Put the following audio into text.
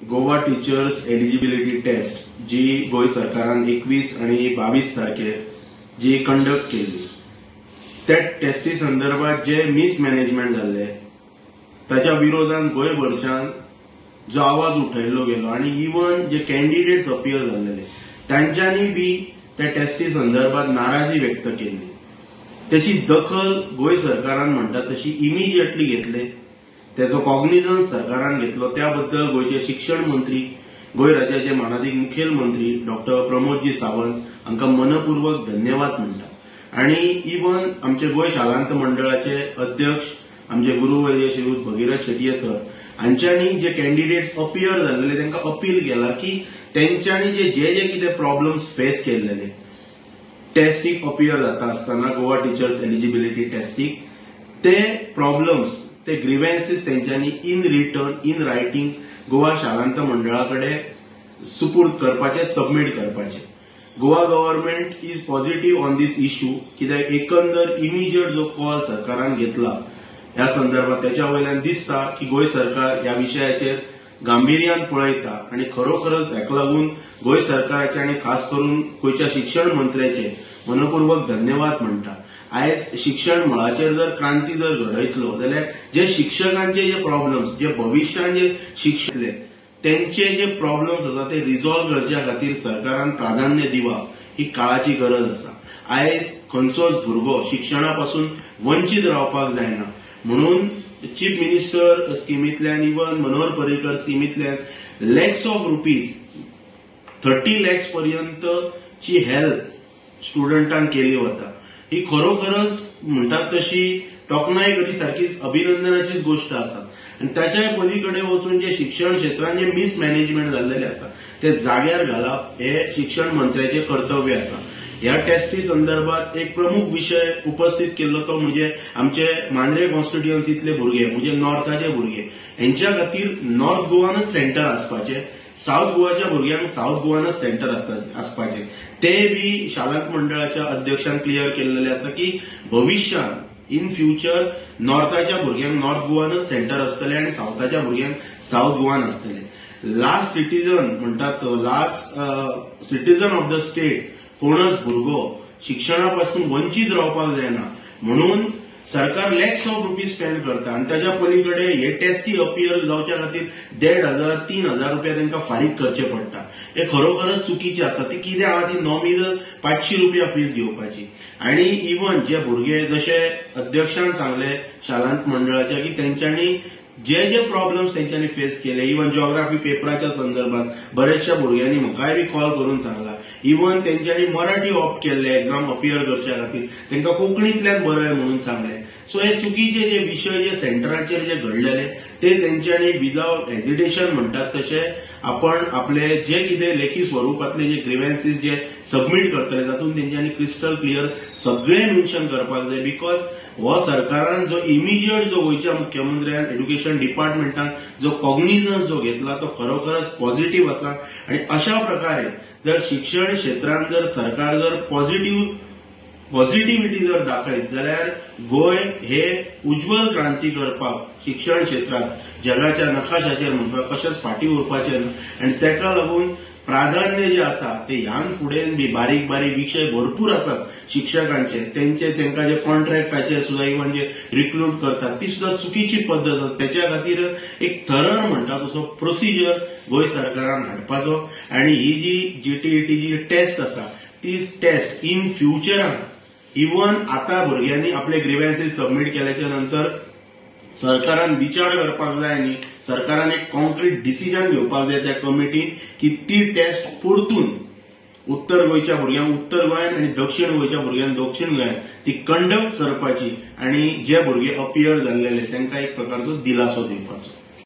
Goa teachers eligibility taste जी गोंय सरकारान 21 आणि 22 तारखेर जी कंडक्ट केल्ली त्या टेस्टी संदर्भात जे मिसमॅनेजमेंट जाल्ले ताच्या विरोधान गोंयभरच्यान जो आवाज उठयल्लो गेलो आणि इवन जे कॅन्डिडेट्स अपियर जाल्लेले तांच्यांनी बी त्या टेस्टी संदर्भात नाराजी व्यक्त केल्ली. त्याची दखल गोंय सरकारान म्हणटा तशी इमिजिएटली घेतले, त्याचो कॉग्निजन्स सरकारान घेतलो. त्याबद्दल गोंयचे शिक्षण मंत्री, गोंय राज्याचे मानादीक मुखेलमंत्री डॉक्टर प्रमोदजी सावंत हांकां मनपूर्वक धन्यवाद म्हणटा. आणि इवन आमचे गोंय शालांत मंडळाचे अध्यक्ष आमचे गुरुवर्य श्रीयुत भगीरथ शेटये सर हांच्यांनी जे कॅन्डिडेट्स अपियर जाल्लेले तांकां अपील केला की तेंच्यांनी जे जे जे कितें प्रॉब्लम्स फेस केल्लेले टेस्टीक अपियर जाता आसतना गोवा टीचर्स एलिजिबिलिटी टेस्टीक ते प्रॉब्लम्स, ते ग्रिव्हन्सीस तेंच्यांनी in return in writing Goa Shalant मंडळा कडेन सुपूर्द करपाचे, सबमीट करपाचे. Goa government is positive on this issue कित्याक एकंदर इमिजिएट जो कॉल सरकारान घेतला ह्या संदर्भात त्याच्या वयल्यान दिसता की गोंय सरकार ह्या विशयाचेर गांभिर्यान पळयता आनी खरोखरच हाका लागून गोंय सरकाराचे आनी खास करून गोंयच्या शिक्षण मंत्र्याचे मनपूर्वक धन्यवाद म्हणटा. आयज शिक्षण मळाचेर जर क्रांती जर घडयतलो जाल्यार जे शिक्षकांचे जे प्रॉब्लम्स, जे भविश्यान जे शिक्षले तेंचे जे प्रॉब्लम्स आसा ते रिजॉल्व करच्या खातीर सरकारान प्राधान्य दिवप ही काळाची गरज आसा. आयज खंयचोच भुरगो शिक्षणा पासून वंचीत रावपाक जायना म्हणून चीफ मिनिस्टर स्किमींतल्यान इवन मनोहर पर्रीकर स्किमींतल्यान लॅक्स ऑफ रुपीज 30 लॅक्स पर्यंतची हेल्प स्टुडंटांक केली वता. ही खरोखरच म्हणटात तशी तोखणाय करी सारकीच अभिनंदनाचीच गोष्ट आसा. आनी ताच्या पलीकडे वचून जे शिक्षण क्षेत्रान जे मिसमॅनेजमेंट जाल्लेले आसा ते जाग्यार घालप हे शिक्षण मंत्र्याचे कर्तव्य आसा. ह्या टेस्टी संदर्भात एक प्रमुख विशय उपस्थित केल्लो तो म्हणजे आमचे मांद्रे कॉन्स्टिट्युएन्सीतले भुरगे, म्हणजे नॉर्थाचे भुरगे, हेंच्या खातीर नॉर्थ गोवानच सेंटर आसपाचे, सावथ गोवाच्या भुरग्यांक सावथ गोवानच सेंटर आसपाचे. ते बी शालांत मंडळाच्या अध्यक्षान क्लियर केल्लेले आसा की भविश्यान इन फ्युचर नॉर्थाच्या भुरग्यांक नॉर्थ गोवानच सेंटर आसतले आनी सावथाच्या भुरग्यांक सावथ गोवान आसतले. लास्ट सिटीजन म्हणटात, last citizen of the state कोणच भुरगो शिक्षणा पासून वंचीत रावपाक जायना म्हणून सरकार लॅक्स ऑफ रुपीज स्पेंड करता आनी ताच्या पलीकडे हे टेस्टी अपियर जावच्या खातीर 1,500 3,000 रुपया तांकां फारीक करचे पडटा. हे खरोखरच चुकीचे आसा. ती कितें आहा ती नॉमिनल 500 रुपया फीस घेवपाची. आनी इवन जे भुरगे जशे अध्यक्षान सांगले शालांत मंडळाच्या की तेंच्यांनी जे जे प्रॉब्लम्स तेंच्यांनी फेस केले, इवन जॉग्राफी पेपराच्या संदर्भात बरेचशा भुरग्यांनी म्हाकाय बी कॉल करून सांगला, इवन तेंच्यांनी मराठी ऑप्ट केल्ले एक्झाम अपियर करच्या खातीर तेंकां कोंकणींतल्यान बरय म्हणून सांगले. सो हे चुकीचे जे विशय जे सेंटराचेर जे घडलेले ते तेंच्यांनी विदाउट हेजिटेशन म्हणटात तशे आपण आपले जे कितें लेखी स्वरुपांतले जे ग्रिव्हन्सीस जे सबमीट करतले तातूंत तेंच्यांनी क्रिस्टल क्लियर सगळे मेन्शन करपाक जाय. Because हो सरकारान जो इमिजिएट जो गोंयच्या मुख्यमंत्र्यान एड्युकेशन डिपार्टमेंटान जो कॉग्निजन्स जो घेतला तो खरोखरच पॉझिटिव्ह आसा. आनी अशा प्रकारे जर शिक्षण क्षेत्रान जर सरकार जर पॉझिटिव्हिटी जर दाखयत जाल्यार गोंय हे उज्ज्वल क्रांती करपाक शिक्षण क्षेत्रात जगाच्या नकाशाचेर म्हणपाक कशेंच फाटीं उरपाचें ना. आनी ताका लागून प्राधान्य जे आसा ते ह्यान फुडें बी बारीक बारीक विशय भरपूर आसात शिक्षकांचे, तेंचे तांकां जे कॉन्ट्रॅक्टाचेर सुद्दां इवन जे रिक्रूट करतात ती सुद्दां चुकीची पद्दत आसा. तेच्या खातीर एक थरर म्हणटा तसो प्रोसिजर गोंय सरकारान हाडपाचो आनी ही जी जीटीईटी जी टेस्ट आसा ती टेस्ट इन फ्युचरान इवन आता भुरग्यांनी आपले ग्रिव्हन्सीस सबमीट केल्याच्या नंतर सरकारान विचार करपाक जाय आनी सरकारान एक कॉन्क्रीट डिसिजन घेवपाक जाय त्या कमिटीन की ती टेस्ट परतून उत्तर गोंयच्या भुरग्यांक उत्तर गोंयान आनी दक्षिण गोंयच्या भुरग्यांक दक्षिण गोंयान ती कंडक्ट करपाची आनी जे भुरगे अपियर जाल्लेले तांकां एक प्रकारचो दिलासो दिवपाचो.